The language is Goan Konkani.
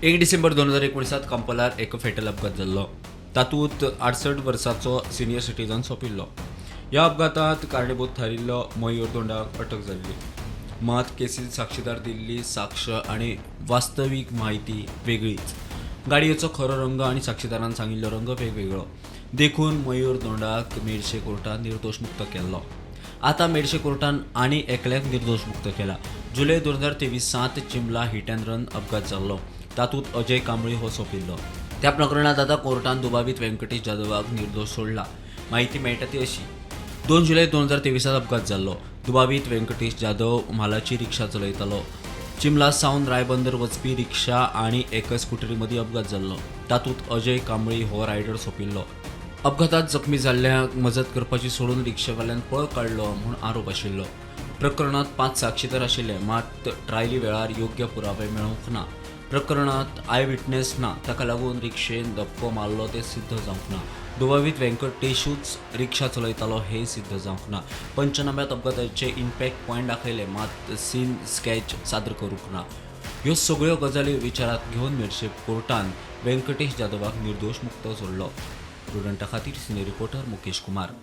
1 डिसेंबर 2019 कांपोलार एक फेटल अपघात जाल्लो. तातूंत 68 वर्साचो सिनियर सिटीजन सोंपिल्लो. ह्या अपघातांत कारणीभूत थारिल्लो मयूर धोंडाक अटक जाल्ली. मात केसींत साक्षीदार दिल्ली साक्ष आनी वास्तवीक म्हायती वेगळीच. गाडयेचो खरो रंग आनी साक्षीदारान सांगिल्लो रंग वेगवेगळो. देखून मयूर धोंडाक मेडशे कोर्टान निर्दोश मुक्त केल्लो. आतां मेडशे कोर्टान आनी एकल्याक निर्दोश मुक्त केला. जुलय 2023 चिंबला हिट अँड रन अपघात जाल्लो. तातूंत अजय कांबळी हो सोंपिल्लो. त्या प्रकरणात आतां कोर्टान दुबावीत व्यंकटेश जाधवाक निर्दोश सोडला. म्हायती मेळटा ती अशी: 2 जुलय 2023 अपघात जाल्लो. दुबावीत व्यंकटेश जाधव म्हालाची रिक्षा चलयतालो. चिंबला सावन रायबंदर वचपी रिक्षा आनी एका स्कुटरी मदीं अपघात जाल्लो. तातूंत अजय कांबळी हो रायडर सोंपिल्लो. अपघातात जखमी जाल्ल्यांक मजत करपाची सोडून रिक्षावाल्यान पळ काडलो म्हूण आरोप आशिल्लो. प्रकरणात 5 साक्षीदार आशिल्ले. मात ट्रायली वेळार योग्य पुरावे मेळूंक ना. प्रकरणात I witness ना. ताका लागून रिक्षेन धपको मारलो तें सिद्ध जावंक ना. दुबावीत व्यंकटेशूच रिक्षा चलयतालो हें सिद्ध जावंक ना. पंचनाम्यात अपघाताचे इम्पॅक्ट पॉयंट दाखयले, मात सीन स्कॅच सादर करूंक ना. ह्यो सगळ्यो गजाली विचारात घेवन मेडशे कोर्टान व्यंकटेश जाधवाक निर्दोश मुक्त सोडलो. प्रुडंटा खातीर सिनियर रिपोर्टर मुकेश कुमार.